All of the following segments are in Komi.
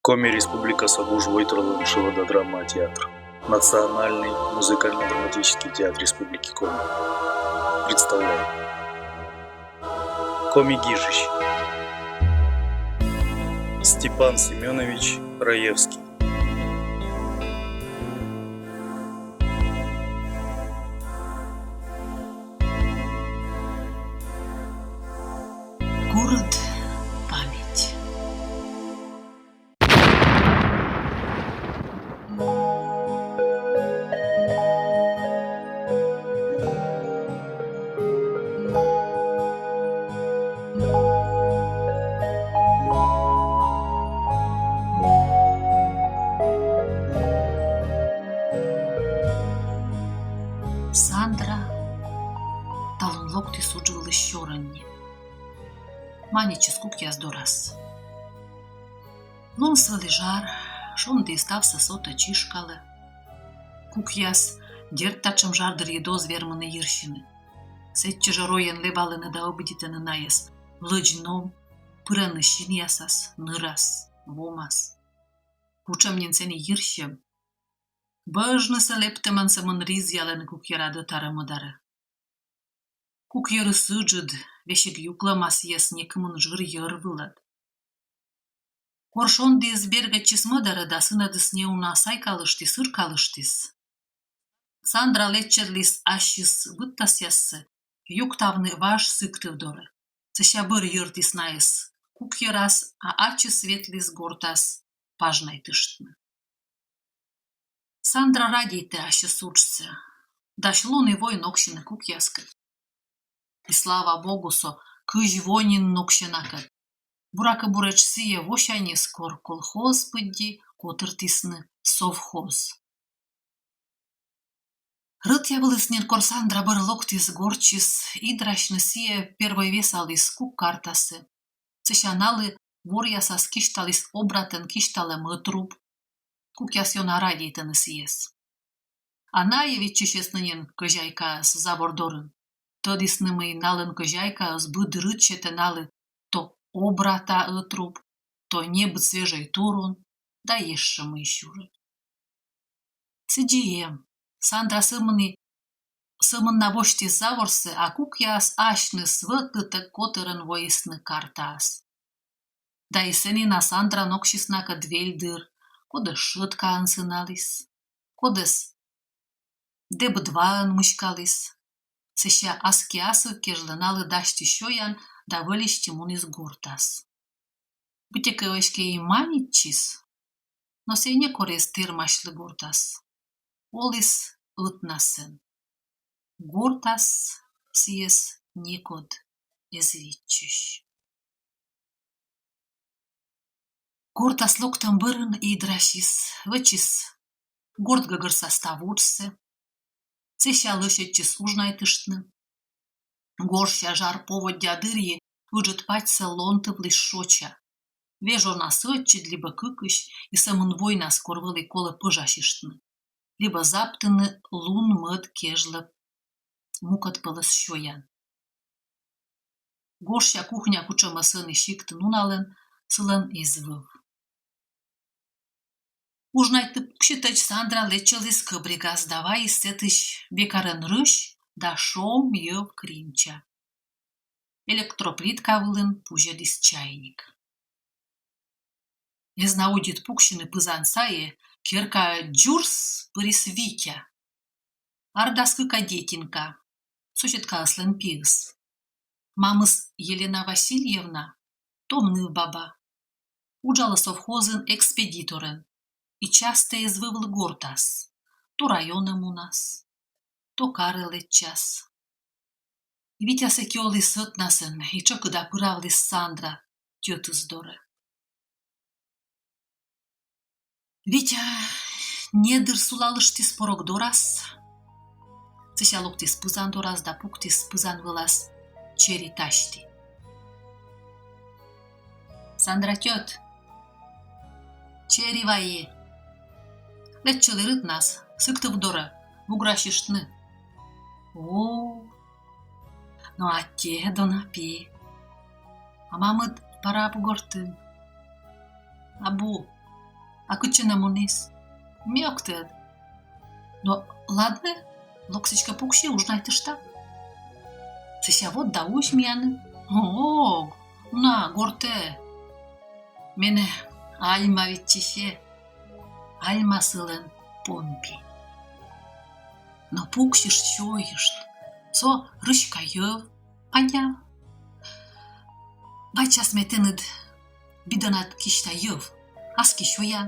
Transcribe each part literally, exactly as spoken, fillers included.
Коми Республикаса вужвойтырлӧн шылада драма театр. Национальный музыкально-драматический театр Республики Коми представляет. Коми гижысь Степан Семёнович Раевский. Курыд память. Сандра талун локтіс удж вылысь сёрӧн нин. Манитчис кукъяс дорас. Луныс вӧлі жар, шонді ставсӧ сотӧ, чишкалӧ. Кукъяс, дерт, татшӧм жар дырйиыд оз вермыны йирсьыны. Сэтчӧ жӧ ройӧн лэбалӧны да ӧбидитӧны найӧс лӧдз ном, пырӧны синъясас, нырас, вомас. Кутшӧм нин сэні йирсьӧм! Бӧжнысӧ лэптӧмӧн сӧмын ризъялӧны кукъяра ӧтарӧ-мӧдарӧ. Кукъёрыс ыджыд, весиг юклӧма сійӧс некымын жыр йӧр вылад. Кор шондіыс бергӧдчис мӧдарӧ да сынӧдыс неуна сайкалыштіс, ыркалыштіс, Сандра лэччӧдліс ассьыс быдтасъяссӧ юктавны важ Сыктыв дорӧ. Сэсся бӧр йӧртіс найӧс кукъёрас, а ачыс ветліс гортас пажнайтыштны. Сандра радейтӧ ассьыс уджсӧ, дась лун и вой ноксьыны кукъяскӧд. И слава богу, со кызь во нин ноксьӧ накӧд. Буракӧ, буретш сійӧ восяньыс, кор колхоз пыдди котыртісны совхоз. Рытъявылыс нин, кор Сандра бӧр локтіс гортсьыс идрасьны, сійӧ первой весаліс кук картасӧ. Сэсся налы воръясас кисьталіс обратӧн кисьталӧм ӧтруб. Кукъяс ёна радейтӧны сійӧс. А найӧ виччысисны нин кӧзяйкаӧс завор дорын. Тӧдісны, мый налӧн кӧзяйкаыс быд рыт сетӧ налы то обрата ӧтруб, то небыд свежӧй турун да ещӧ мый сюрӧ. Сідзи эм. Сандра сӧмын на восьтіс заворсӧ, а кукъяс асьныс вӧтлытӧг котӧрӧн воисны картаас. Да и сэні на Сандра ноксис накӧд вель дыр: кодӧс щёткаӧн сыналіс, кодӧс дэбыд ваӧн мыськаліс. Сэсся аски асыв кежлӧ налы дасьтіс сёян да вӧлисти муніс гортас. Быттьӧкӧ эськӧ и манитчис, но сійӧ некор эз тэрмасьлы гортас. Оліс ӧтнасӧн. Гортас сійӧс некод эз виччысь. Гортас локтӧм бӧрын идрасис, вӧчис горт гӧгӧрса став уджсӧ. Сэсся лӧсьӧдчис ужнайтыштны. Гожся жар поводдя дырйи ыджыд пачсӧ лонтывліс шоча. Вежонас ӧтчыд либӧ кыкысь, и сӧмын войнас, кор вӧлі колӧ пӧжасьыштны либӧ заптыны лун-мӧд кежлӧ мукӧд пӧлӧс сёян. Гожся кухня кутшӧмӧс ӧні сиктын уналӧн, сылӧн эз вӧв. Ужнайтны пуксьытӧдз Сандра лэччыліс кӧбрегас да вайис сэтысь бекарӧн рысь да шом йӧв кринча. Электроплитка вылын пузьӧдіс чайник. Эз на удит пуксьыны пызан сайӧ, керкаӧ дзурс пырис Витя. Ар дас кыка детинка, соседкаыслӧн пиыс. Мамыс Елена Васильевна, том нывбаба, уджалӧ совхозын экспедиторӧн и частӧ эз вӧвлы гортас, то районӧ мунас, то карӧ лэччас. Витя сэки оліс ӧтнасӧн и тшӧкыда пыравліс Сандра тьӧтыс дорӧ. Витя недыр сулалыштіс порог дорас, сэсся локтіс пызан дорас да пуктіс пызан вылас чери тасьті. — Сандра тьӧт, чери вайи. Лэччылі рытнас Сыктыв дорӧ вуграсьыштны. — О, но аттьӧ, дона пи. А мамыд бара абу гортын? — Абу. А кытчӧ нӧ муніс? Мӧд тӧд. Но ладнӧ, лок сідзкӧ пуксьы, ужнайтыштам. Сэсся вот да усь миянӧ. Ог, уна, гортӧ. Менӧ Альма виччысьӧ. Альма сылӧн помпи. Но пуксьышт, сёйышт. Со рыська йӧв, падяв. Вай час ме тэныд бидонад кисьта йӧв, аски сёян.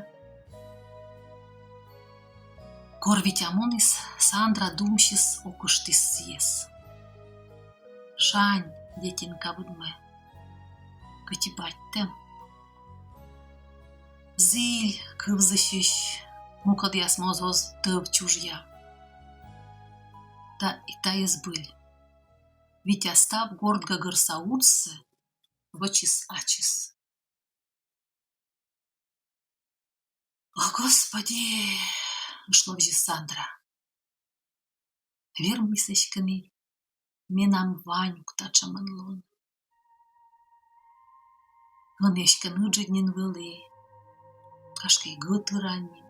Кор Витя муніс, Сандра думсьыс окыштіс сійӧс. Шань детинка быдмӧ, кӧть и батьтӧм. Зіль кывзысьысь мукӧдъяс моз оз тӧв чужъяв. Да и тайӧ збыль. Витя став горт гӧгӧрса удджсӧ вӧчис ачыс. «О, Господи! — ышловзис Сандра. — Вермис эськӧ нин менам Ванюк татшӧмӧн лоны. Ӧні эськӧ ыджыд нин вӧлі, гашкӧ, и гӧтыра нин.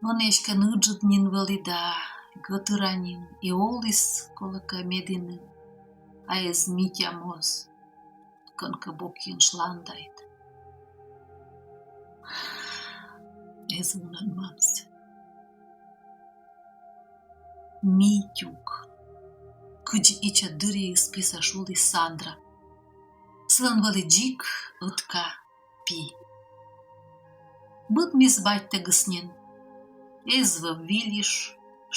Ӧні эськӧ ыджыд нин вӧлі да, гӧтыра нин, и оліс, колӧкӧ, медіным, а эз Митя моз, кӧнкӧ, бокын шландайтӧ. Эз вунӧд мамсӧ». Митюк. Кыдзи ичӧт дырйиыс писӧ шуліс Сандра. Сылӧн вӧлі дзик ӧтка пи. Быдмис батьтӧгыс нин. Эз вӧв вильыш,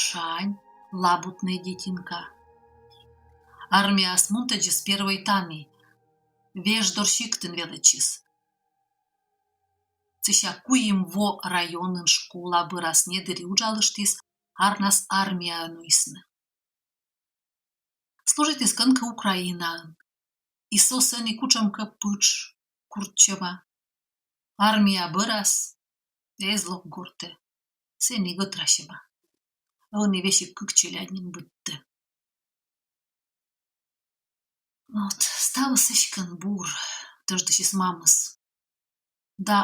шань, лабутнӧй детинка. Армияас мунтӧдзыс первой тані, Веждор сиктын велӧдчис. Сэсся куим во районын школа бӧрас недыр и уджалыштіс, арнас армияӧ нуисны. Служитіс кӧнкӧ Украинаын, и со сэні кутшӧмкӧ пытш курччӧма. Армия бӧрас эз лок гортӧ, сэні гӧтрасьӧма. Ӧні весиг кык челядь нин быдтӧ. Вот ставыс эськӧ бур, тӧждысис мамыс. Да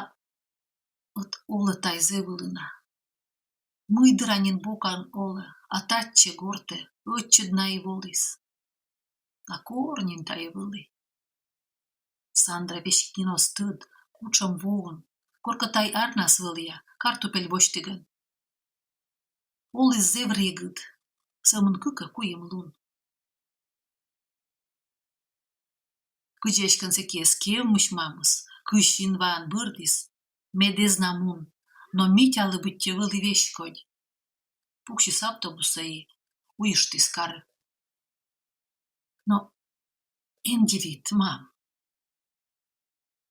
вот олӧ тай зэв ылын на. Мый дыра нин бокын олӧ, а татчӧ, гортӧ, ӧтчыд на и воліс. А кор нин тайӧ вӧлі? Сандра весиг нин оз тӧд, кутшӧм воын. Коркӧ тай арнас вӧлі-а, картупель босьтігӧн. Оліс зэв регыд, сӧмын кык-ӧ куим лун. Кыдзи эськӧ сэки эз кевмысь мамыс, кыдз синваӧн бӧрдіс, мед эз на мун, но Митялы быттьӧ вӧлі веськодь. Пуксис автобусӧ и уйыштіс карӧ. Но эн дивит, мам.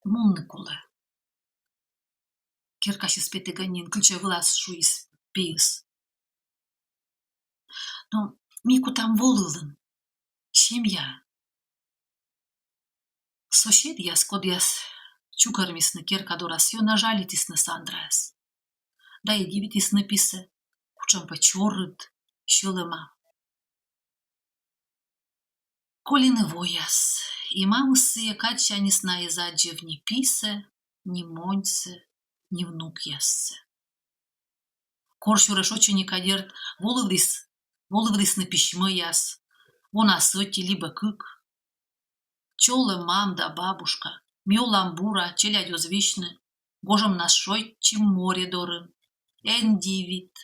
Мунны колӧ. Керкасьыс петігӧн нин кильчӧ вылас шуис пиыс. Но ми кутам волывлыны, семья. Соседъяс, кодъяс чукӧрмисны керка дорас, ёна жалитісны Сандраяс. Да и дивитісны писӧ, кутшӧм пӧ чорыд, сьӧлӧма. Колины вояс, и мамыс сійӧ кадсяньыс на эз аддзыв ни писӧ, ни моньсӧ, ни внукъяссӧ. Корсюрӧ шочиника, дерт, волывліс, волывлісны письмӧяс, вонас ӧти либӧ кык. Чолӧм, мам да бабушка, ми олам бура, челядь оз висьны, гожӧмнас шойччим море дорын. Эн дивит,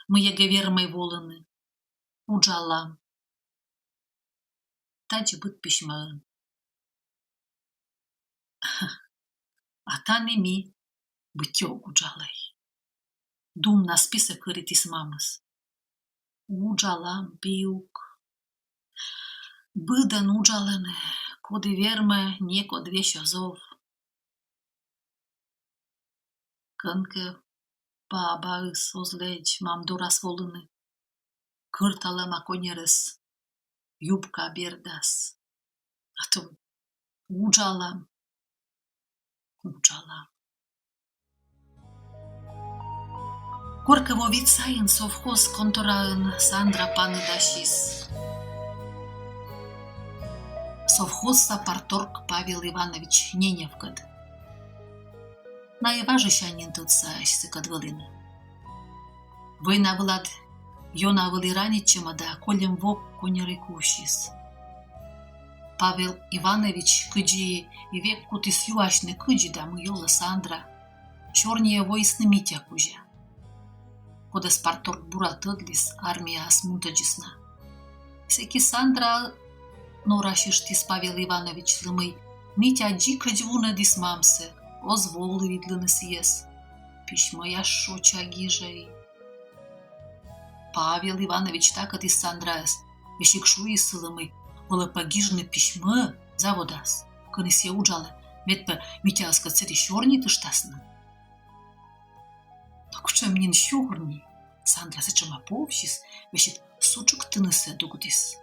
мый эгӧ вермӧй волыны. Уджалам. Тадзи быд письмӧын. А тані ми быттьӧ ог уджалӧй. Думнас писӧ кӧритіс мамыс. Уджалам, пиук. Быдӧн уджалӧны, коді вермӧ, некод весь оз ов. Кӧнкӧ бабаыс оз лэдз мам дорас волыны, кӧрталӧма коньӧрӧс юбка бердас. А то уджалам, уджалам. Коркӧ во вит сайын совхоз контораын Сандра паныдасис совхозса парторг Павел Иванович Неневкӧд. Найӧ важысянь нин тӧдсаӧсь сыкӧд вӧліны. Война вылад ёна вӧлі ранитчӧма да кольӧм во коньӧрӧй кувсис. Павел Иванович кыдзи и век кутіс юасьны, кыдзи да мый олӧ Сандра, сёрниӧ воисны Митя кузя, кодӧс парторг бура тӧдліс армияас мунтӧдзыс на. Сэки Сандра норасьыштіс Павел Ивановичлы, мый Митя дзикӧдз вунӧдіс мамсӧ, оз волы видлыны сійӧс, письмӧяс шоча гижӧ и. Павел Иванович такӧтіс Сандраӧс, весиг шуис сылы, мый колӧ пӧ гижны письмӧ заводас, кӧні сійӧ уджалӧ, мед пӧ Митяыскӧд сэті сёрнитыштасны. Но кутшӧм нин сёрни! Сандра сэтшӧма повзис, весиг сутшиктынысӧ дугдіс.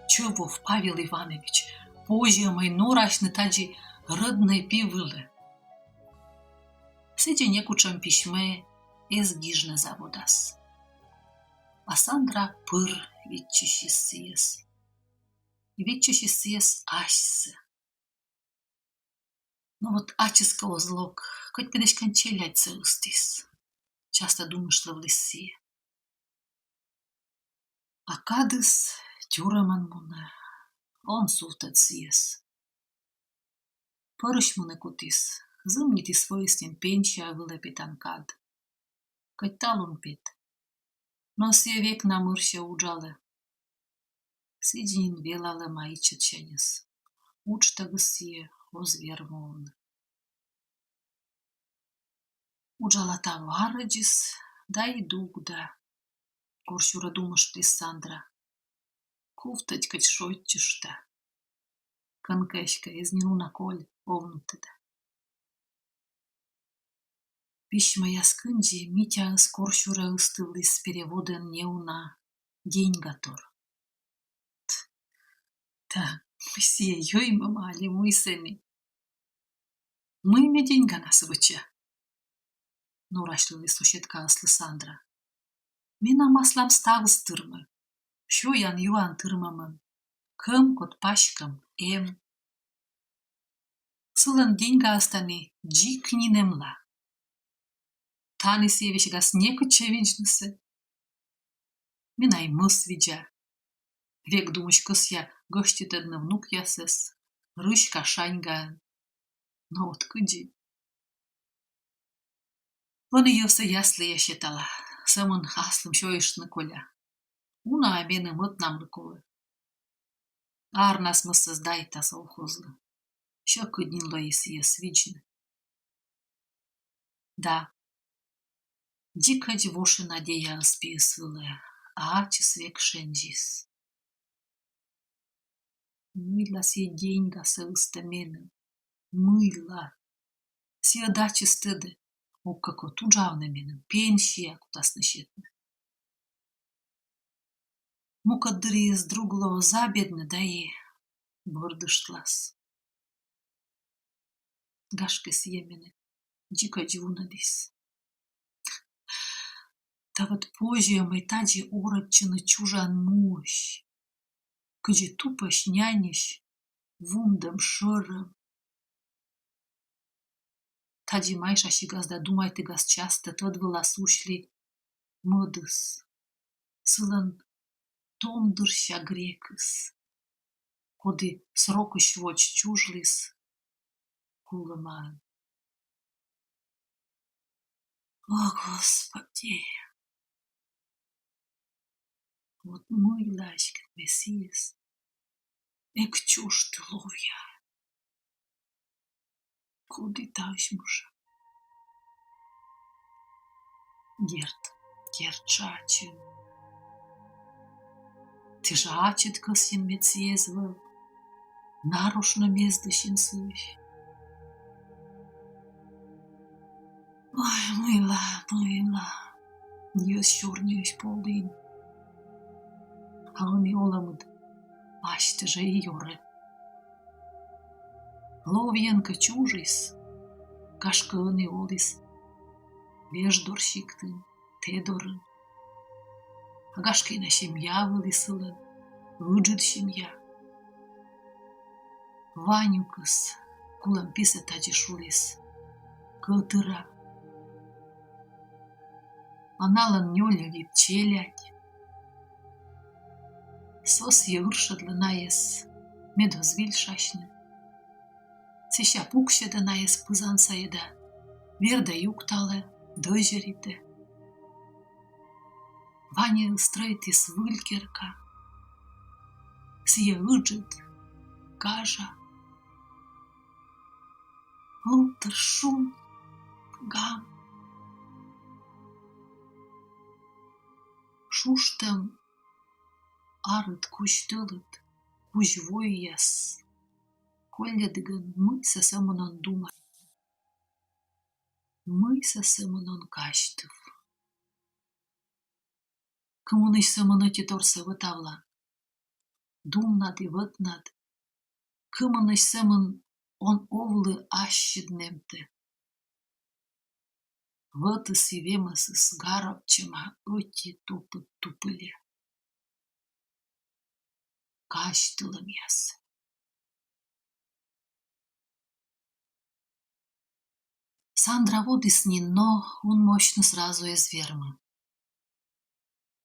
Чӧв ов, Павел Иванович, позьӧ ӧмӧй норасьны тадзи рӧднӧй пи вылӧ. Сідзи некутшӧм письмӧ эз гижны заводас. А Сандра пыр виччысис сійӧс. Виччысис сійӧс асьсӧ. Но вот ачыс кӧ оз лок, кӧть пӧ эськӧ челядьсӧ ыстіс, частӧ думыштлывліс сійӧ. А кадыс тюрӧмӧн мунӧ, он сувтӧд сійӧс. Пӧрысь мунӧ кутіс, зымнитіс воис нин пенсия вылӧ петан кад. Кӧть талун пет. Но сійӧ век на мырсьӧ уджалӧ. Сідзи нин велалӧма ичӧтсяньыс. Уджтӧгыс сійӧ оз вермы овны. Уджала та варӧдзыс да и дугда, корсюрӧ думыштліс Сандра. Кувтӧдз кӧть шойччышта. Кӧнкӧ эськӧ эз нин уна коль овнытӧ да. Письмӧяс кындзи Митяыс корсюрӧ ыстывліс переводӧн неуна деньгатор. Т-, та сійӧ йӧймӧма али мый сэні? Мый ме деньганас вӧча? — норасьліс соседкаыслы Сандра. — Менам аслам ставыс тырмӧ. Сёян-юан тырмымӧн. Кӧмкот паськӧм эм. Сылӧн деньгаыс тані дзик нинӧмла. Тані сійӧ весигас некытчӧ видзнысӧ. Ме на и мӧс видза. Век думысь кӧсъя гӧститӧдны внукъясӧс рыська шаньгаӧн. Но вот кыдзи? Ӧні йӧвсӧ яслиӧ сетала, сӧмын аслым сёйыштны коля. Уна-ӧ меным ӧтнамлы колӧ. Арнас мӧссӧ сдайта совхозлы. Сьӧкыд нин лои сійӧс видзны. Да, дзикӧдз воши надеяыс пиыс вылӧ, а ачыс век шензис. Мыйла сійӧ деньгасӧ ыстӧ меным? Мыйла? Сійӧ ӧд ачыс тӧдӧ, ог кӧ кут уджавны, меным пенсия кутасны сетны. Мукӧд дырйиыс друг лоӧ забеднӧ да и бӧрдыштлас. Гашкӧ, сійӧ менӧ дзикӧдз вунӧдіс. Да вот позьӧ ӧмӧй тадзи орӧдчыны чужан муысь, кыдзи тупӧсь няньысь вундӧм шӧрӧм. Тадзи майшасигас да думайтігас частӧ тӧд вылас усьлі мӧдыс, сылӧн томдырся грекыс, коді срокысь водз чужліс кулӧмаӧн. О, Господи! Вот мыйла эськӧ ме сійӧс эг чужты ловъя? Коді таысь мыжа? Дерт, дерт жӧ, ачым. Ті жӧ ачыд кӧсйин, мед сійӧ эз вӧв. Нарошнӧ мездысин сыысь. Ой, мыйла, мыйла. Йӧз сёрниысь полін. А ӧні олӧмыд асьтӧ жӧ и ёрӧ. Ловйӧн кӧ чужис, гашкӧ, ӧні оліс Веждор сиктын, тэ дорын. А гашкӧ, и на семья вӧлі сылӧн, ыджыд семья. Ванюкыс, кулӧм писӧ, тадзи шуліс: кӧтыра. А налӧн нёль-вит челядь. Со сійӧ ыршӧдлӧ найӧс, мед оз вильшасьны. Сэсся пуксьӧдӧ найӧс пызан сайӧ да вердӧ-юкталӧ, дӧзьӧритӧ. Ваньӧыс стрӧитіс выль керка. Сійӧ ыджыд, гажа. Лун тыр шун, гам. Шуштӧм арыд кузь тӧлыд, кузь войяс колльӧдігӧн мыйсӧ сӧмын он думайт, мыйсӧ сӧмын он казьтыв. Кымынысь сӧмын ӧтиторсӧ вӧтавлан. Думнад и вӧтнад, кымынысь сӧмын он овлы ассьыд нэмтӧ. Вӧтыс и вемӧсыс гаровтчӧма ӧти топыд тупыльӧ. Казьтылӧмъяс. Сандра водіс нин, но унмовсьыны сразу эз вермы.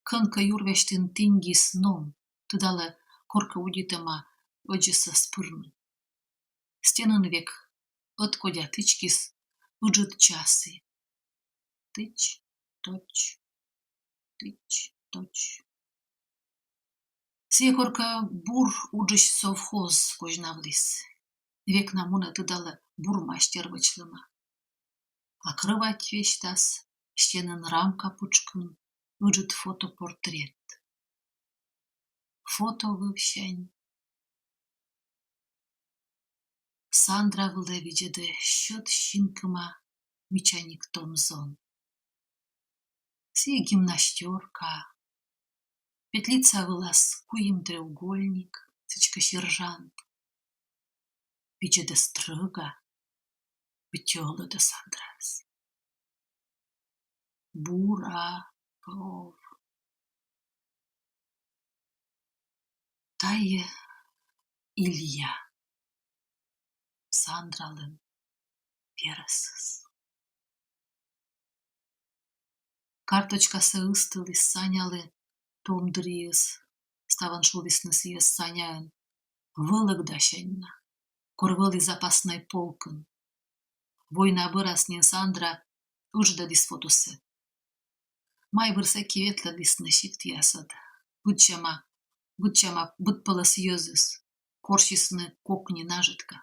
Кӧнкӧ юр весьтын тиньгис ном, тыдалӧ, коркӧ удитӧма ӧдзӧсӧс пырны. Стенын век ӧткодя тычкис ыджыд часі. Тыч, точ, тыч, точ. Сійӧ коркӧ бур уджысь совхоз козьнавліс. Век на мунӧ, тыдалӧ, бур мастер вӧчлӧма. А крӧвать весьтас стенын рамка пытшкын ыджыд фотопортрет. Фото вывсянь Сандра вылӧ видзӧдӧ сьӧд синкыма мичаник том зон. Сійӧ гимнастёркаа, петлица вылас куим треугольник, сідзкӧ сержант. Видзӧдӧ стрӧга, быттьӧ ӧлӧдӧ Сандрас. Бура ов. Тайӧ Илья, Сандралӧн верӧсыс. Карточкасӧ ыстыліс Санялы том дырйиыс, ставӧн шулісны сійӧс Саняӧн, вӧлӧгдасянь на, кор вӧлі запаснӧй полкын. Война бӧрас нин Сандра ыдждӧдіс фотосӧ. Майбырыс ӧти ветлӧдлісны сиктъясӧд. Быдсяма, быдсяма быдпӧлӧс йӧзыс, корсисны кокни нажӧтка.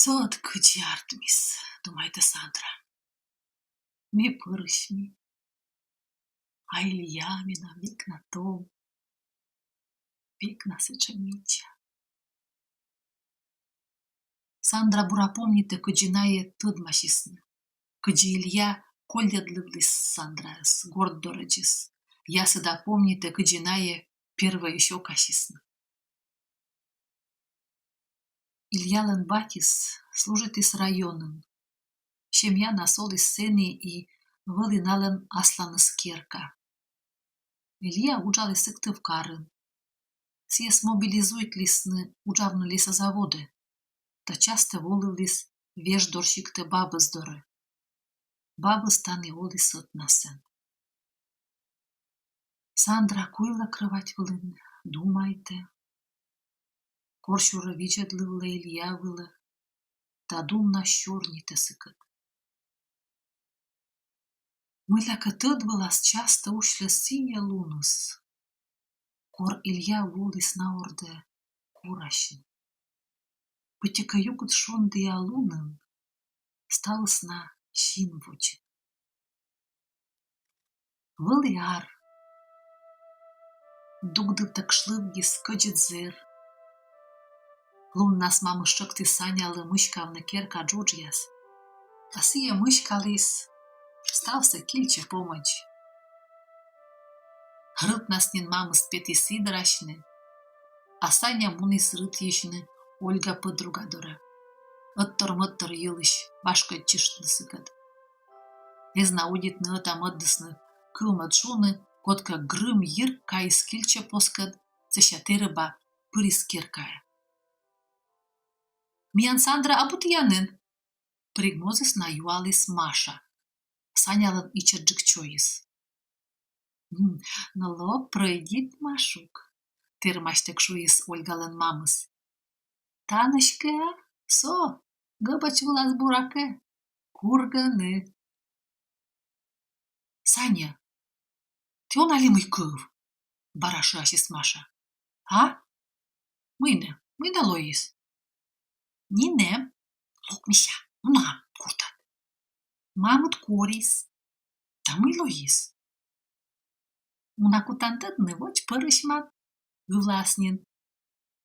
Со ӧд кыдзи артмис, думайтӧ Сандра. Ме пӧрысьми, а Илья менам век на том, век на сэтшӧм мича. Сандра бура помнитӧ, кыдзи найӧ тӧдмасисны, кыдзи Илья колльӧдлывліс Сандраӧс горт дорӧдзыс. Ясыда помнитӧ, кыдзи найӧ первойысь окасисны. Ильялӧн батьыс служитіс районын. Семьянас оліс сэні и вӧлі налӧн асланыс керка. Илья уджаліс Сыктывкарын. Сійӧс мобилизуйтлісны уджавны лесозаводӧ, да частӧ волывліс Веждор сиктӧ бабыс дорӧ. Бабыс тані оліс ӧтнасӧн. Сандра куйлӧ крӧвать вылын, думайтӧ. Корсюрӧ видзӧдлывлӧ Илья вылӧ да думнас сёрнитӧ сыкӧд. Мыйлакӧ тӧд вылас частӧ усьлӧ сійӧ луныс, кор Илья воліс на ордӧ корасьны. Быттьӧкӧ югыд шондіа лунын ставыс на син водзын. Вӧлі ар. Дугдывтӧг шлывйис кӧдзыд зэр. Луннас мамыс тшӧктіс Санялы мыськавны керка джоджъяс. А сійӧ мыськаліс ставсӧ кильчӧ помӧдз. Рытнас нин мамыс петіс идрасьны, а Саня муніс рытйысьны Ольга пӧдруга дорӧ, ӧттор-мӧдтор йылысь вашкӧдчыштны сыкӧд. Эз на удитны ӧта-мӧдыслы кыв-мӧд шуны, кодкӧ грым-йирк кайис кильчӧ поскӧд, сэсся тэрыба пырис керкаӧ. Миян Сандра абу тіянын? — пригнозіс на юаліс Маша, Санялӧн ичӧтджык чойыс. — Но лок, пройдит, Машук, — тэрмасьтӧг шуис Ольгалӧн мамыс. — Танысь кӧ, со гӧбӧч вылас, буракӧ, кургӧны. — Саня, тэ он али мый кыв? — бара шыасис Маша. — А? Мый нӧ, мый нӧ лоис? — Нинӧм. Лок, мися, уна гортад. — Мамыд корис. — Да мый лоис? — Уна кутан тӧдны, водз пӧрысьман, — ывлаас нин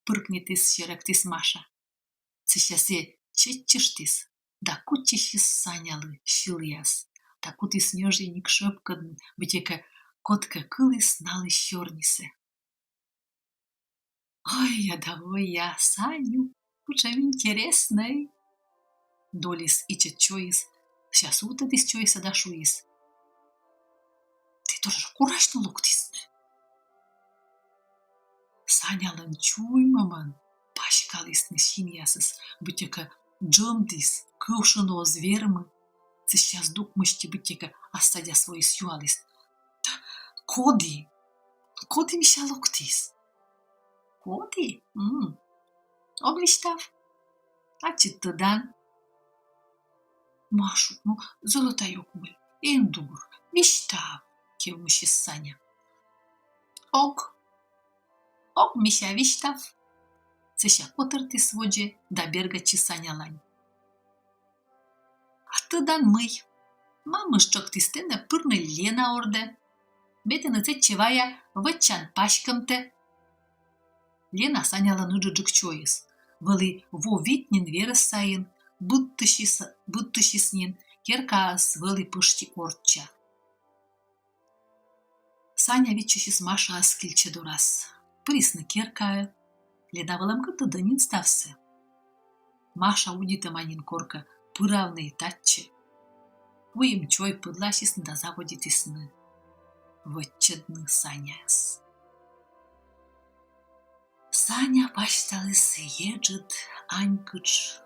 пыркнитіс-серӧктіс Маша. Сэсся сійӧ чеччыштіс да кутчысис Санялы сьыліас, да кутіс ньӧжйӧник шӧпкӧдны, быттьӧкӧ кодкӧ кыліс налысь сёрнисӧ. — Ой-я да ой-я, Саню, кутшӧм интереснӧй! — доліс ичӧт чойыс, сэсся сувтӧдіс чойсӧ да шуис: — Тэ дорӧ жӧ корасьны локтісны. Санялӧн чуймӧмӧн паськалісны синъясыс, быттьӧкӧ джӧмдіс, кыв шуны оз вермы, сэсся здук мысти быттьӧкӧ ас садяс воис, юаліс: — Да коді? Коді, мися, локтіс? — Коді? М. Ог висьтав. Ачыд тӧдан. — Машук, ну, зӧлӧтай, ог мӧвп, эн дур, висьтав, — кевмысис Саня. — Ог, ог, мися, висьтав, — сэсся котӧртіс водзӧ да бергӧдчис Санялань. — А тӧдан мый, мамыс тшӧктіс тэнӧ пырны Лена ордӧ. Ме тэныд сэтчӧ вая вӧччан паськӧмтӧ. Лена, Санялӧн ыджыдджык чойыс, вӧлі во вит нин верӧс сайын, быдтысис, быдтысис нин, керкаыс вӧлі пӧшти орчча. Саня виччысис Машаӧс кильчӧ дорас. Пырисны керкаӧ. Лена вӧлӧмкӧ тӧдӧ нин ставсӧ. Маша удитӧма нин коркӧ пыравны и татчӧ. Куим чой пӧдласисны да заводитісны вӧччӧдны Саняӧс. Саня пасьталіс еджыд анькытш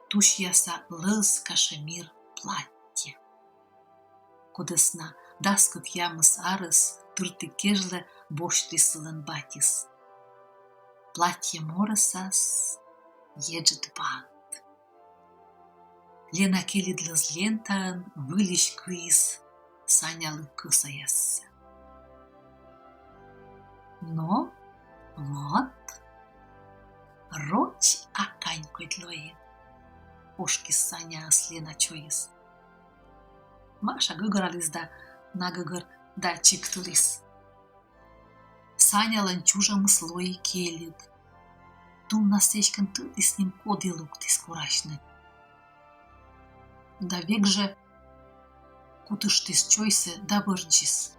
тусьяса лӧз кашемир платтьӧ, кодӧс на дас кӧкъямыс арӧс тыртык кежлӧ босьтліс сылӧн батьыс. Платтьӧ морӧсас еджыд бант. Лена кельыдлӧз лентаӧн выльысь кыис Санялы кӧсаяссӧ. — Но, вот, роч акань кодь лоин, — ошкис Саняӧс Лена чойыс. Маша гӧграліс да на гӧгӧр да чиктыліс. Санялӧн чужӧмыс лои кельыд. Думнас эськӧ тӧдіс нин, коді локтіс корасьны. Да век жӧ кутыштіс чойсӧ да бӧрддзис.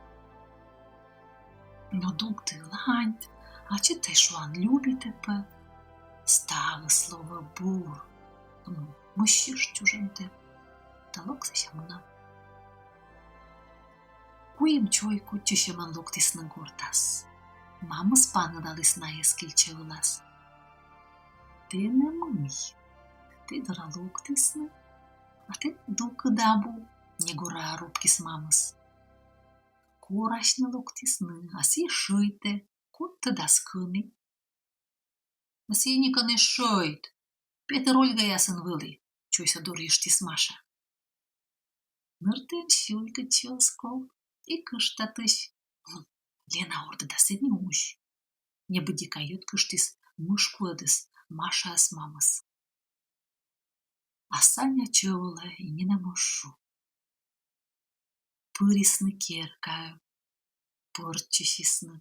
Но дугды ланьт, ачыд тай, шуан, любитӧ пӧ. Ставыс лоӧ бур. Ну, мыссьышт чужӧмтӧ да лок сэсся мунам. Куим чой кутчысьӧмӧн локтісны гортас. Мамыс паныдаліс найӧс кильчӧ вылас. — Тэ нӧ мый, тэ дорӧ локтісны, а тэ дукыд абу, — негораа ропкис мамыс. — Корасьны локтісны, а сійӧ шӧйтӧ, код тӧдас, кӧні. — А сійӧ некӧн эз шӧйт, Петыр Ольгаясын вӧлі, — чойсӧ дорйыштіс Маша. Ныртӧ сюйгӧдчис оз ков и кыштатысь. Лена ордӧ да сэні усь, — небыдика йӧткыштіс мышкуӧдыс Машаӧс мамыс. А Саня чӧв олӧ и нинӧм оз шу. Пырисны керкаӧ, пӧрччысисны.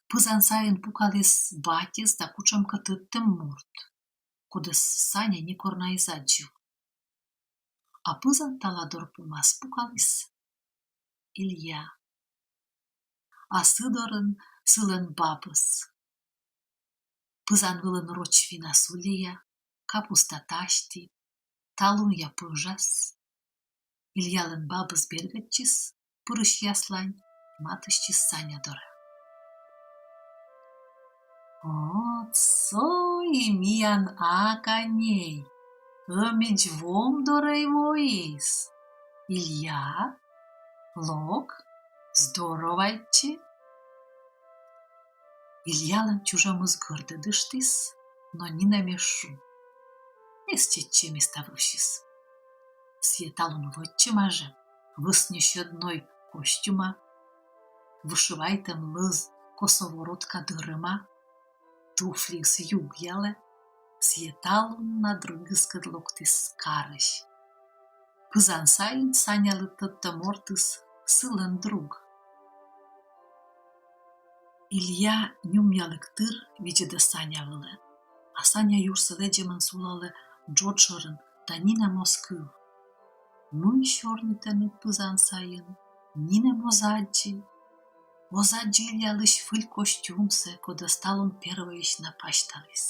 Пызан сайын пукаліс батьыс да кутшӧмкӧ тӧдтӧм морт, кодӧс Саня некор на эз аддзыв. А пызан таладор помас пукаліс Илья. А сы дорын сылӧн бабыс. Пызан вылын роч вина сулея, капуста тасьті, талунъя пӧжас. Ильялӧн бабыс бергӧдчис пырысьяслань, матыстчис Саня дорӧ. Вот со и миян Ака ней, ӧмидз вом дорӧй воис. Илья, лок, здоровайтчы. Ильялӧн чужӧмыс гӧрдӧдыштіс, но нинӧм эз шу. Эз чеччы места вывсьыс. Сійӧ талун вӧччӧма жӧ, вӧсньысь ӧдной костюма, вышивайтӧм лӧз косоворотка дӧрӧма, туфлиыс югъялӧ. Сійӧ талун на другыскӧд локтіс карысь. Пызан сайын Санялы тӧдтӧм мортыс сылӧн друг. Илья нюмъялігтыр видзӧдӧ Саня вылӧ, а Саня юрсӧ лэдзӧмӧн сулалӧ джоджӧрын да нинӧм оз кыв. Мый сёрнитӧны пызан сайын, нинӧм оз аддзы. Оз аддзы Ильялысь выль костюмсӧ, кодӧс талун первойысь на пасьталіс.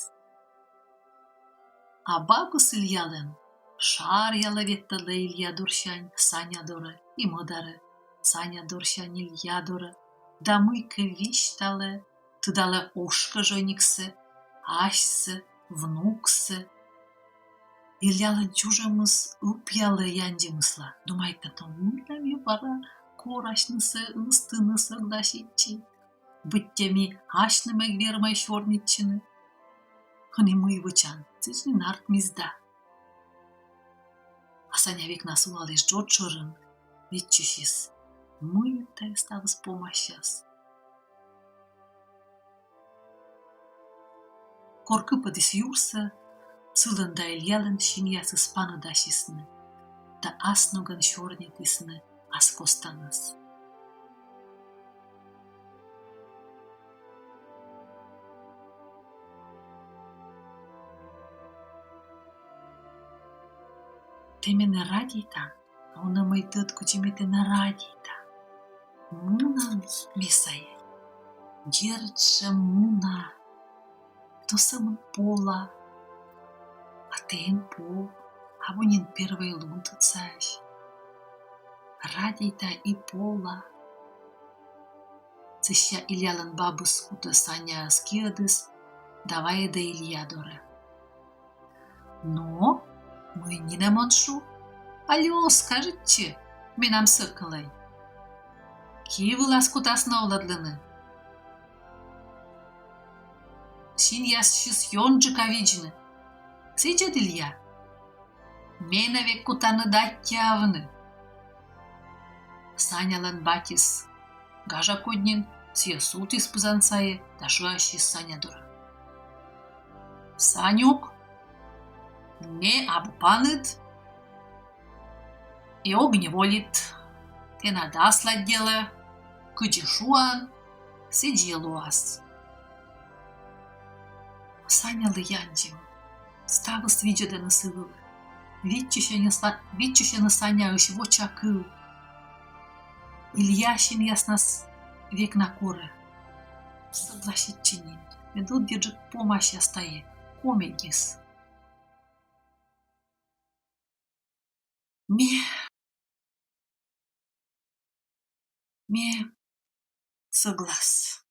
А бабыс Ильялӧн шаръялӧ-ветлӧдлӧ Илья дорсянь Саня дорӧ и мӧдарӧ, Саня дорсянь Илья дорӧ, да мыйкӧ висьталӧ, тыдалӧ ошкӧ жӧниксӧ, асьсӧ, внуксӧ. Ильялӧн чужӧмыс ыпъялӧ яндзимысла, думайтӧ, но мыйла ме бара корасьнысӧ ыстыны согласитчи. Быттьӧ ми асьным эг вермӧй сёрнитчыны. Ӧні мый вӧчан, сідз нин артмис да. А Саня век на сулаліс джоджӧрын, виччысис, мыйӧн тайӧ ставыс помасяс. Кор кыпӧдіс юрсӧ, сылӧн да Ильялӧн синъясыс паныдасисны да ас ногӧн сёрнитісны ас костаныс. Тэ менӧ радейтан, а он-ӧ мый тӧд, кыдзи ме тэнӧ радейта. Муна ме сайӧ? Дерт жӧ, муна. Но сӧмын пола. А тэ эн пов, абу нин первой лун тыдсаӧсь. Радейта и пола. Сэсся Ильялӧн бабыс кутӧ Саняӧс киӧдыс да вайӧдӧ Илья дорӧ. Но, мый нинӧм он шу? Али оз кажитчы менам сӧкӧлӧй? Ки вылас кутас новлӧдлыны. Синъясысь ёнджыка видзны. Сідз ӧд, Илья? Менӧ век кутанныд аттьӧавны. Санялӧн батьыс гажакодь нин, сійӧ сувтіс пызан сайӧ да шыасис Саня дорӧ. Санюк, ме абу паныд и ог неволит. Тэнад аслад делӧ, кыдзи шуан, сідзи лоас. Санялы яндзим. Ставыс видзӧдӧны сы вылӧ. Виччысьӧны са-, виччысьӧны Саняысь воча кыв. Илья синъяснас век на корӧ. Согласитчи нин, мед ӧдйӧджык помасяс тайӧ комедиыс. Ме, ме соглас,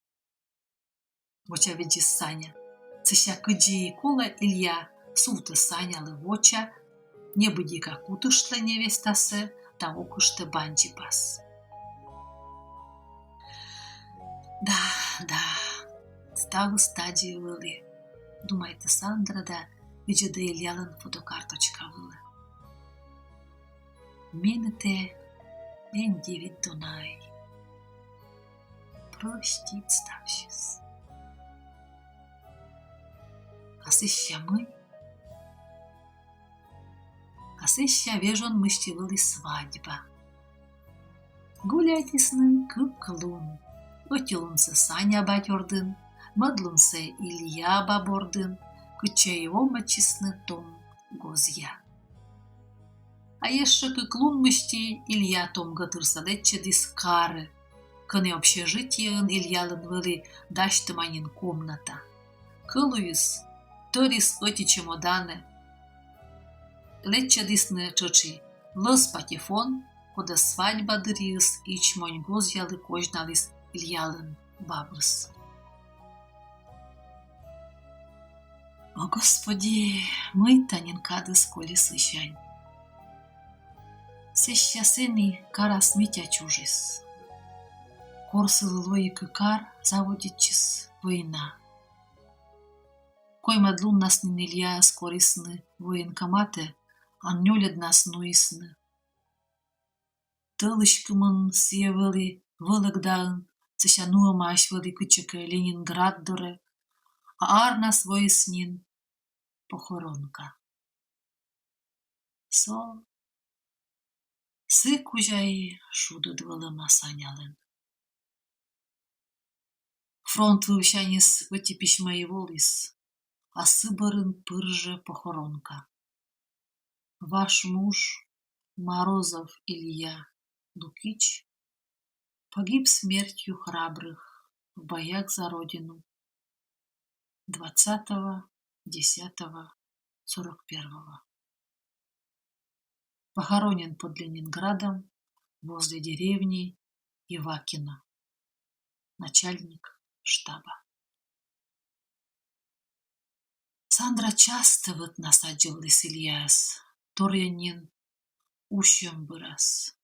вочавидзис Саня. Сэсся, кыдзи колӧ, Илья сувтӧ Санялы воча, небыдика кутыштлӧ невестасӧ да окыштӧ бандзибас. Да, да, ставыс тадзи вӧлі, думайтӧ Сандра да видзӧдӧ Ильялӧн фотокарточка вылӧ. Менӧ тэ эн дивит, дона ай. Простит ставсьыс. А сэсся мый? А сэсся вежон мысти вӧлі свадьба. Гуляйтісны кык лун. Ӧти лунсӧ Саня бать ордын, мӧд лунсӧ Илья баб ордын, кытчӧ и овмӧдчисны том гозъя. А ещӧ кык лун мысти Илья том гӧтырсӧ лэччӧдіс карӧ, кӧні общежитиеын Ильялӧн вӧлі дасьтӧма нин комната. Кӧлуйыс тӧрис ӧти чемоданӧ. Лэччӧдісны тшӧтш и лӧз патефон, кодӧс свадьба дырйиыс ичмонь гозъялы козьналіс Ильялӧн бабыс. О, Господи, мый тани кадыс коли сысянь. Сэсся сэні карас Митя чужис. Кор сылы лои кык ар, заводитчис война. Коймӧд луннас нин Ильяӧс корисны военкоматӧ, а нёльӧднас нуисны. Тӧлысь кымын сійӧ вӧлі Вӧлӧгдаын, сэсся нуӧмаӧсь вӧлі кытчӧкӧ Ленинград дорӧ, а арнас воис нин похоронка. Со сы кузя и шудыд вӧлӧма Санялӧн. Фронт вывсяньыс ӧти письмӧ и воліс, а сы бӧрын пыр жӧ похоронка. Ваш муж, Морозов Илья Лукич, погиб смертью храбрых в боях за Родину двадцатого десятого сорок первого. Похоронен под Ленинградом возле деревни Ивакино. Начальник штаба. Сандра частӧ вӧтнас аддзывліс Ильяӧс, торйӧн нин усьӧм бӧрас.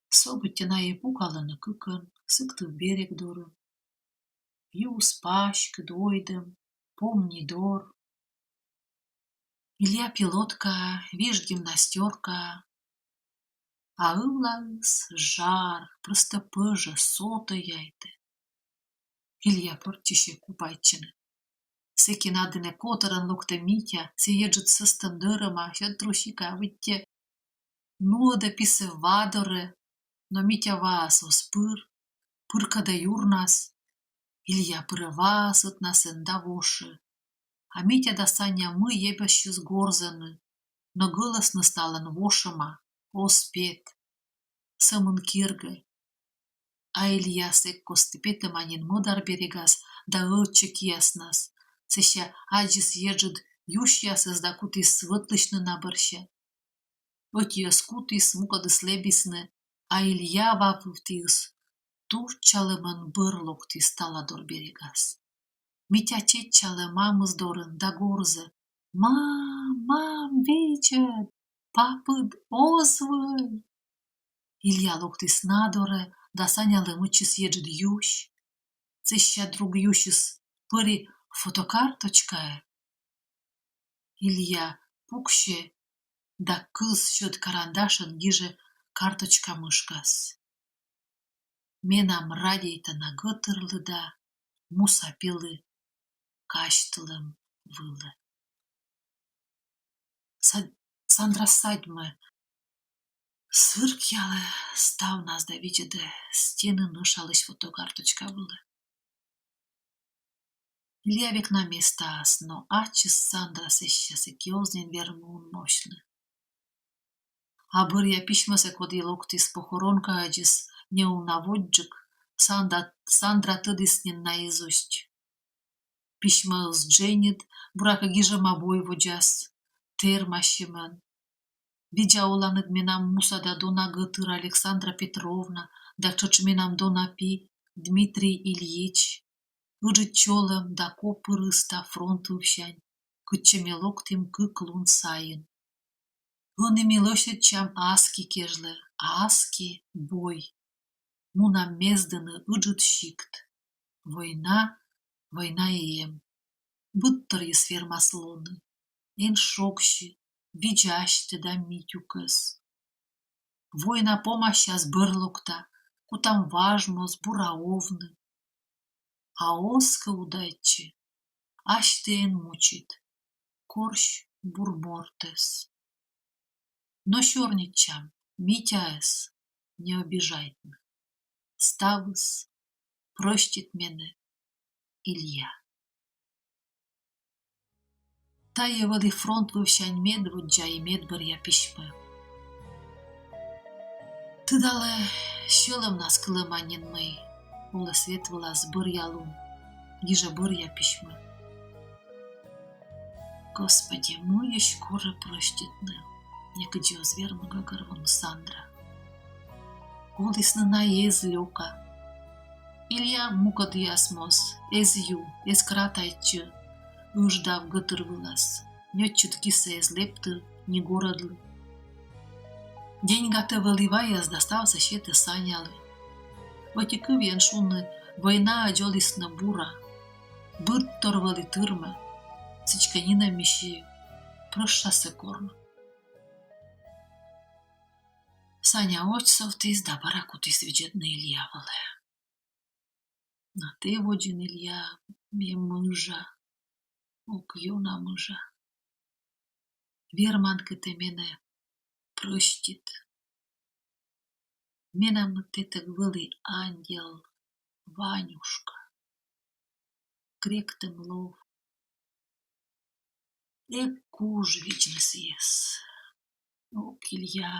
Со быттьӧ найӧ пукалӧны кыкӧн Сыктыв берег дорын. Юыс паськыд, ойдӧм, помни дор. Илья пилоткаа, виж гимнастёркаа, а ывлаыс жар, прӧстӧ пӧжӧ, сотӧ яйтӧ. Илья пӧрччысьӧ купайтчыны. Сэки на дінӧ котӧрӧн локтӧ Митя, сійӧ еджыд сӧстӧм дӧрӧма, сьӧд трусика, быттьӧ нуӧдӧ писӧ ва дорӧ, но Митя ваас оз пыр, пыркӧдӧ юрнас. Илья пырӧ ваас ӧтнасӧн да вошӧ. А Митя да Саня мый эбӧсьыс горзӧны, но гӧлӧсныс налӧн вошӧма, оз пет, сӧмын киргӧ. А Илья сэк кості петӧма нин мӧдар берегас да ӧвтчӧ кияснас, сэсся аддзис еджыд юсьясӧс да кутіс вӧтлысьны на бӧрся. Ӧтиӧс кутіс, мукӧдыс лэбисны, а Илья ва вывтіыс тувччалӧмӧн бӧр локтіс таладор берегас. Митя чеччалӧ мамыс дорын да горзӧ: «Мам, мам, видзӧд, папыд оз вӧй!» Илья локтіс на дорӧ да Санялы мыччис еджыд юсь. Сэсся друг юсьыс пӧри фотокарточкаӧ. Илья пуксьӧ да кыз сьӧд карандашӧн гижӧ карточка мышкас: «Менам радейтана гӧтырлы да муса пилы казьтылӧм вылӧ». Сад-, Сандра садьмӧ, сыркъялӧ ставнас да видзӧдӧ стенын ӧшалысь фотокарточка вылӧ. Илья век на местаас, но ачыс Сандра сэсся сэки оз нин вермы унмовсьны. А бӧръя письмӧсӧ, коді локтіс похоронкаӧдзыс неуна водзджык, Сандра, Сандра тӧдіс нин наизусть. Письмӧыс дженьыд, буракӧ, гижӧма бой водзас, тэрмасьӧмӧн. Видза оланныд, менам муса да дона гӧтыр Александра Петровна, да тшӧтш менам дона пи Дмитрий Ильич. Ыджыд чолӧм да копыр ыста фронт вывсянь, кытчӧ ми локтім кык лун сайын. Ӧні ми лӧсьӧдчам аски кежлӧ, а аски бой. Мунам мездыны ыджыд сикт. Война, война и эм. Быдторйыс вермас лоны. Эн шогсьы, видзӧд асьтӧ да Митюкӧс. Война помасяс бӧр локта, кутам важ моз бура овны. А оз кӧ удайтчы, асьтӧ эн мучит, корсь бур мортӧс. Но сёрнитчам, Митяӧс не обижайтны. Ставыс, прӧстит менӧ, Илья. Тайӧ вӧлі фронт вывсянь медводдза и медбӧръя письмӧ. Тыдалӧ, сьӧлӧмнас кылӧма нин, мый олӧ свет вылас бӧръя лун, гижӧ бӧръя письмӧ. Господи, мыйысь корӧ прӧститны, некыдзи оз вермы гӧгӧрвоны Сандра. Олісны на эз лёка. Илья мукӧдъяс моз эз ю, эз кратайтчы. ыждав гӧтыр вылас. Ньӧтчыд кисӧ эз лэптыв ни горӧдлы. Деньгатӧ вӧлі ваяс да ставсӧ сетӧ Санялы. Ӧти кывйӧн шуны, войнаӧдз олісны бура. Быдтор вӧлі тырмӧ. Сідзкӧ, нинӧмысь и прӧщасӧ корны. Саня ӧтчыд сувтіс да бара кутіс видзӧдны Илья вылӧ. Но тэ водзын, Илья, ме мыжа, ок ёна мыжа. Верман кӧ тэ менӧ прӧстит. Менам тэтӧг вӧлі ангел Ванюшка. Гректӧм лов. Эг куж видзны сійӧс. Ок, Илья,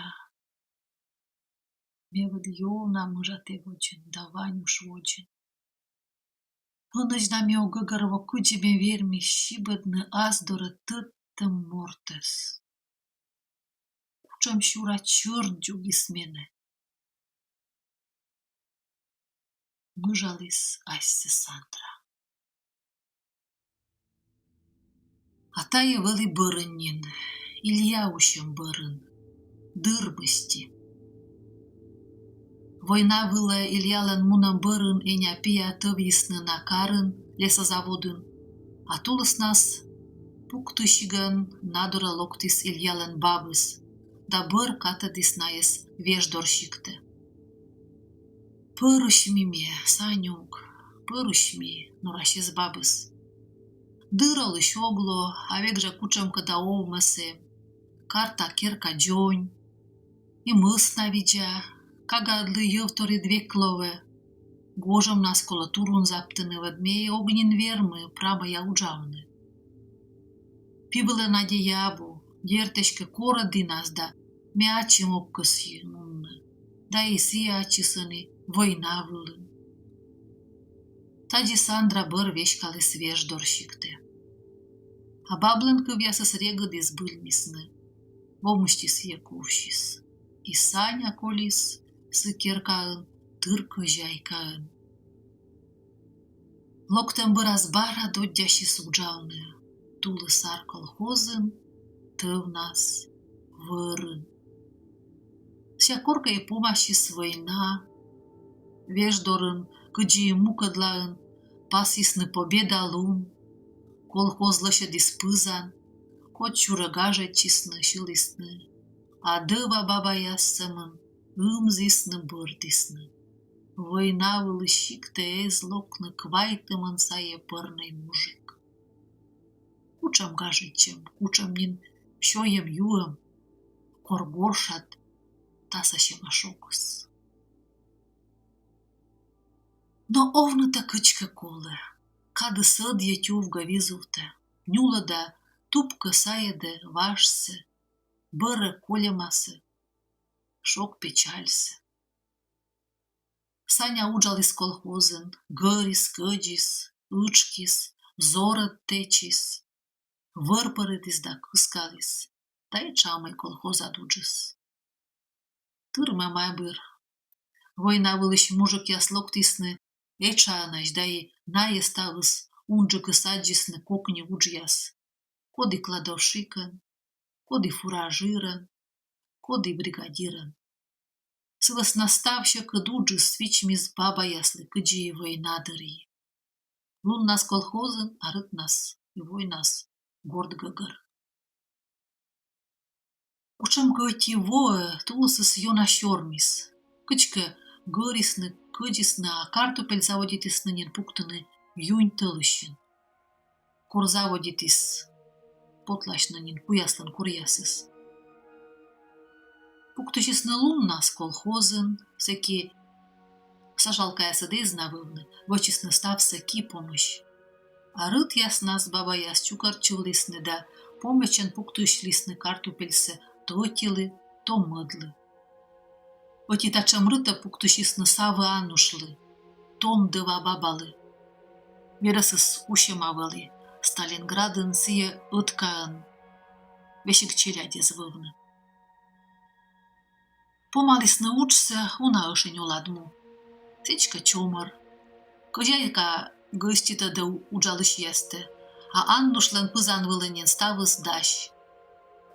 ме вӧлі ёна мыжа тэ водзын да Ванюш водзын. Ӧнӧдз на ме ог гӧгӧрво, кыдзи ме верми сибӧдны ас дорӧ тӧдтӧм мортӧс. Кутшӧм сюра чӧрт дзугис менӧ. Мыжаліс асьсӧ Сандра. А тайӧ вӧлі бӧрын нин, Илья усьӧм бӧрын, дыр мысти. Война вылӧ Ильялӧн мунӧм бӧрын эня-пиа тӧвйисны на карын, лесозаводын, а тулыснас пуктысигӧн на дорӧ локтіс Ильялӧн бабыс да бӧр катӧдіс найӧс Веждор сиктӧ. Пӧрысьми ме, Санюк, пӧрысьми, норасис бабыс. Дыр олысь ог ло, а век жӧ кутшӧмкӧ да овмӧс эм. Карта керка дзонь. И мӧс на видза, кагаыдлы йӧвторйыд век лоӧ. Гожӧмнас колӧ турун заптыны, ӧд ме ог нин вермы прамӧя уджавны. Пи вылӧ надея абу, дерт, эськӧ корӧ дінас да, ме ачым ог кӧсйы мунны. Да и сійӧ ачыс ӧні война вылын. Тадзи Сандра бӧр веськаліс Веждор сиктӧ. А баблӧн кывъясыс регыд и збыльмисны. Во мысти сійӧ кувсис. И Саня колис сы керкаын тыр кӧзяйкаӧн. Локтӧм бӧрас бара доддясис уджавны: тулыс ар колхозын, тӧвнас вӧрын. Сійӧ коркӧ и помасис война. Веждорын, кыдзи и мукӧдлаын, пасйисны Победа лун. Колхоз лӧсьӧдіс пызан, кодсюрӧ гажӧдчисны, сьылісны, а дӧва бабаяс сӧмын ымзісны-бӧрдісны. Война вылысь сиктӧ эз локны квайтымын сайӧ пӧрнӧй мужик. Кутшӧм гажӧдчӧм, кутшӧм нин сёйӧм-юӧм, кор горшад тасасьӧма шогыс. Но овнытӧ кыдзкӧ колӧ, кадыс ӧдйӧ тювгӧ визувтӧ, нюлӧ да тупкӧ сайӧдӧ важсӧ, бӧрӧ кольӧмасӧ, шог печальсӧ. Саня уджаліс колхозын, гӧрис, кӧдзис, ытшкис, зорӧд тэчис, вӧр пӧрӧдіс да кыскаліс, да этша ӧмӧй колхозад уджыс. Тырмӧма быд. Война вылысь мужикъяс локтісны этшаӧнӧсь, да и найӧ ставыс унджыкыс аддзисны кокни уджъяс. Коді кладовщикӧн, коді фуражирӧн, коді бригадирӧн. Сы вӧсна став сьӧкыд уджыс вичмис бабаяслы, кыдзи и война дырйи. Луннас колхозын, а рытнас и войнас горт гӧгӧр. Кутшӧмкӧ ӧти воӧ тулысыс ёна сёрмис. Кыдзкӧ гӧрисны, кӧдзисны, а картупель заводитісны нин пуктыны юнь тӧлысьын, кор заводитіс потласьны нин пуяслӧн коръясыс. Пуктысисны луннас колхозын, сэки сажалкаясыд эз на вӧвны, вӧчисны ставсӧ ки помысь. А рытъяснас бабаяс чукӧртчывлісны да помӧдзӧн пуктысьлісны картупельсӧ то ӧтилы, то мӧдлы. Ӧти татшӧм рытӧ пуктысисны Савва Анушлы, том дӧва бабалы. Верӧсыс усьӧма вӧлі Сталинградын, сійӧ ӧткаӧн, весиг челядь эз вӧвны. Помалісны уджсӧ уна ӧшинь оладму. Сідзкӧ, чомӧр. Кӧзяйка гӧститӧдӧ уджалысьястӧ, А Аннушлӧн пызан вылын нин ставыс дась.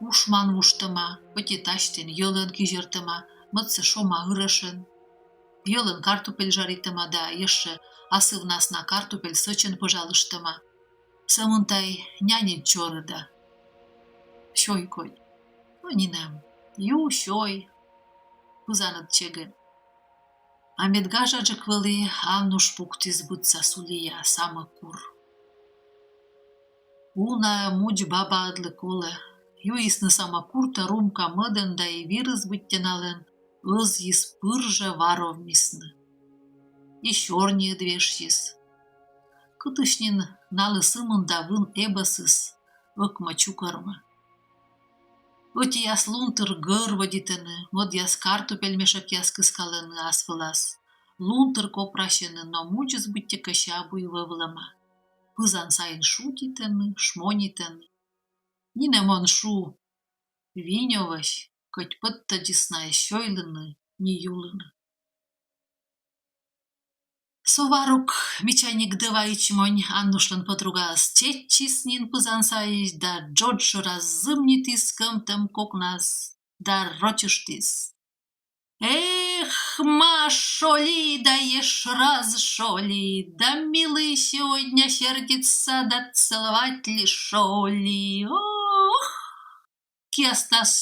Ушман вуштӧма, ӧти тасьтін йӧлӧн кизьӧртӧма, мӧдсӧ шома ырӧшӧн. Йӧлӧн картупель жаритӧма да ещӧ асывнас на картупель сӧчӧн пӧжалыштӧма. Сӧмын тай няньыд чорыда. Сёй кодь. Но нинӧм. Ю, сёй. Пызаныд чегӧ. А мед гажаджык вӧлі, Аннуш пуктіс быдса сулея, самӧкур. Уна мудз бабаыдлы колӧ. Юисны самӧкуртӧ румка мӧдӧн да и вирыс быттьӧ налӧн ӧзйис, пыр жӧ варовмисны. И сёрниыд вешйис. Кытысь нин налы сымында вын эбӧсыс ӧкмӧ-чукӧрмӧ. Ӧтияс лунтыр гӧр вӧдитӧны, мӧдъяс картупель мешӧкъяс кыскалӧны ас вылас. Лунтыр копрасьӧны, но мудзыс быттьӧкӧ абу и вӧвлӧма. Пызан сайын шутитӧны, шмонитӧны. Нинӧм он шу, винёвӧсь, кӧть пӧттӧдзыс на эз сёйлыны ни юлыны. Со Варук, мичаник Дӧва ичмонь, Аннушлӧн пӧдругаыс, чеччис нин пызан сайысь да джодж шӧрас зымнитіс кӧмтӧм кокнас да рочыштіс: «Эх, ма, шоли, да ещё раз шоли, да милый сегодня сердится, да целовать ли, шоли, ох!» Кияснас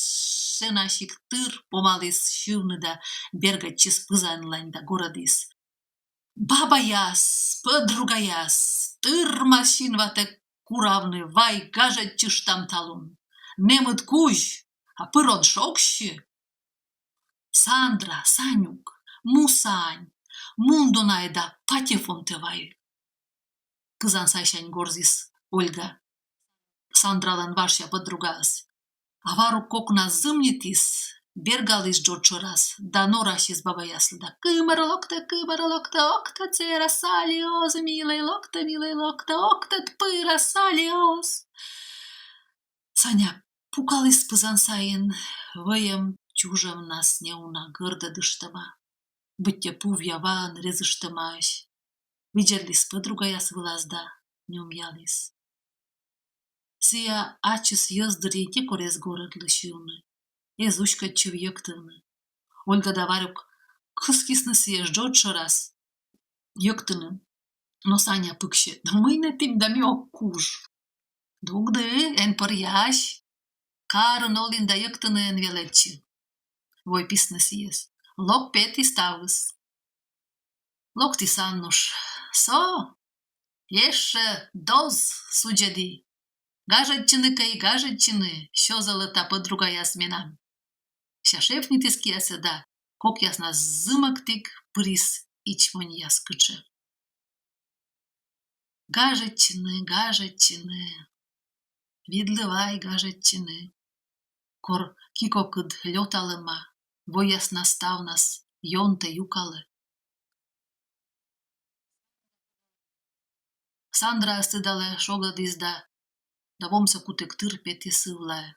сэсся тыр помаліс сьывны да бергӧдчис пызанлань да горӧдіс: «Бабаяс, пӧдругаяс, тырмас синватӧ куравны, вай гажӧдчыштам талун. Нэмыд кузь, а пыр он шогсьы. Сандра, Санюк, муса ань, мун дона да патефонтӧ вай». Кызан сайсянь горзіс Ольга, Сандралӧн важся пӧдругаыс. А Варук кокнас зымнитіс, бергаліс джодж шӧрас да норасис бабаяслы да: «Кымӧр локтӧ, кымӧр локтӧ, ог тӧд, сера сали оз, милӧй локтӧ, милӧй локтӧ, ог тӧд, пыра сали оз». Саня пукаліс пызан сайын, вӧйӧм чужӧмнас неуна гӧрдӧдыштӧма, быттьӧ пувъя ваӧн резыштӧмаӧсь. Видзӧдліс пӧдругаяс вылас да нюмъяліс. Сійӧ ачыс йӧз дырйи некор эз горӧдлы сьывны, эз уськӧдчыв йӧктыны. Ольга да Варук кыскисны сійӧс джодж шӧрас йӧктыны. Но Саня пыксьӧ: «Да мый нӧ ті да, ме ог куж». «Дугды, эн пӧръясь. Карын олін да йӧктыны эн велӧдчы», — войписны сійӧс. «Лок пет и ставыс». Локтіс Аннуш. Со ещӧ доз судзӧді. Гажӧдчыны кӧ и гажӧдчыны, сё зӧлӧта пӧдругаяс менам. Сэсся шепнитіс киясӧ да кокъяснас зымӧктіг пырис ичмоньяс кытшӧ. Гажӧдчыны, гажӧдчыны. Видлы вай гажӧдчыны, кор ки-кокыд лёталӧма, войяснас ставнас ёнтӧ, юкалӧ. Сандраӧс, тыдалӧ, шогӧдіс да, да вомсӧ кутігтыр петіс ывлаӧ.